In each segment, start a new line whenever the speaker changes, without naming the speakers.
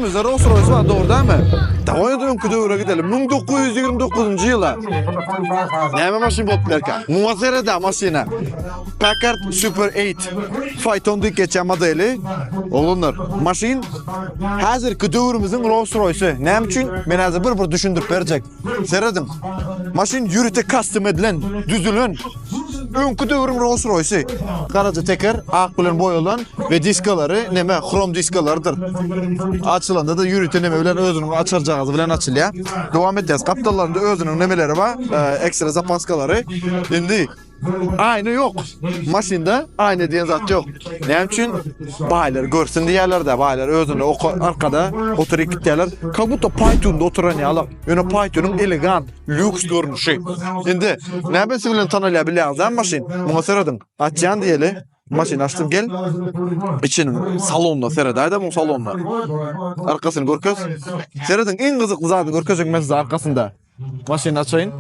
Döwrümizde Rolls Royce bar, dogry dälmi? Dawaý indi öňki döwre gidelim. 1929-njy ýyla. Näme maşyn bolup bilerkä? Muňa sered-ä maşyna. Packard Super 8. Fayton diýip geçýän modeli. Oglanlar, maşyn häzirki döwrümiziň Rolls Royce-y. Näme üçin? Men häzir bir-bir düşündirip berjek. Serediň. Maşyn ýörite kastym edilen, düzülen. Öňki döwrüň Rolls Royce-y. Garaja teker, ak bilen boýalan we diskalary neme, hrom diskalarydyr. Açylanda da ýörite neme bilen özüniň açarjagazy bilen açylýar. Dowam edýäs. Gapdallarynda özüniň nemeleri bar, ekstra zapaskalary. Indi Aýna ýok. Maşynda aýna diýen zat ýok. Näme üçin? Baýlar görsün diýýärler-de, baýlar özüni oka arkada oturyp gitýärler. Как будто paýtunda oturan ýaly. Ýöne paýtunyň elegant, lýuks görnüşi. Indi nämesi bilen tanalýar bilýäňizmi maşyn? Muňa serediň. Açýan diýeli. Maşyn açdym gel. Içiniň salonyna seredäýdä muň salonyna. Arkasyny görkez. Serediň iň gyzykly zadyny görkezjek men size arkasynda. Maşyny açaýyn.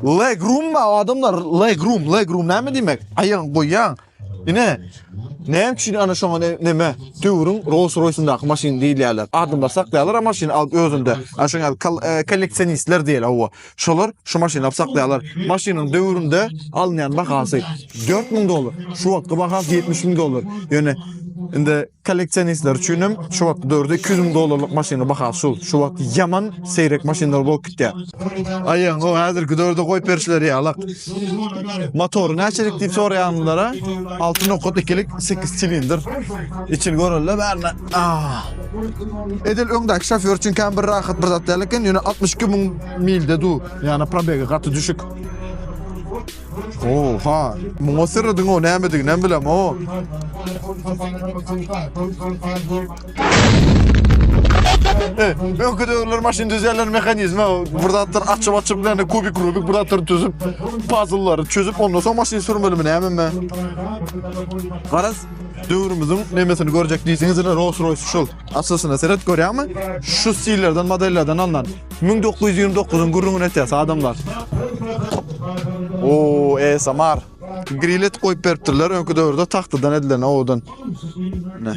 Leg room ba adamlar, leg room, leg room näme diýmek? Aýagyňy goýýaň. Ine, näme üçin ana şoňa neme döwrüň Rolls Royce-yndaky maşyn diýilýärler. Adamlar saklaýarlar a maşyny alyp özünde. Ana şoň ýaly e, kolleksionistler diýeli hawa. Şolar şu maşyny alyp saklaýarlar. Maşynyň döwründe alynýan bahasy 4000 dollar. Şu wagtky bahasy 70 müň dollar. Ýöne indi Kolleksionistler üçinem şu wagtky döwürde 200 müň dollarlyk maşynyň bahasy şul. Şu wagt ýaman seýrek maşynlar bolup gitýär. Aýagyňy o häzirki döwürde goýup berişleri ýalak. Motory näçelik diýip soraýanlara 6.2-lik 8 silindr. Içini görelde bärine. Ah. Edil öňdäki şofýor üçin kän bir rahat bir zat däl eken, ýöne 62 müň milde du. Ýagny probegi gaty düşük. Oha, muňa serediň o nämedigini hem bilem o. Öňki döwürler maşyn düzýärler mehanizmi bir zatlar açyp açyp näme kubik rubik bir zatlar düzüp puzzlelary çözüp ondan soň maşyn sürmelimi nämemi. Garaz döwrümiziň nemesini görjek diýseňiz ine Rolls Royce şul. Açylyşyna seret görýäňmi? Şu stillerden modellerden alnan. 1929-yň gürrüňini etýäs adamlar. Oo, ASMR. Grill et goýup beripdirler öňki döwürde tagtadan edilen owadan. Ne?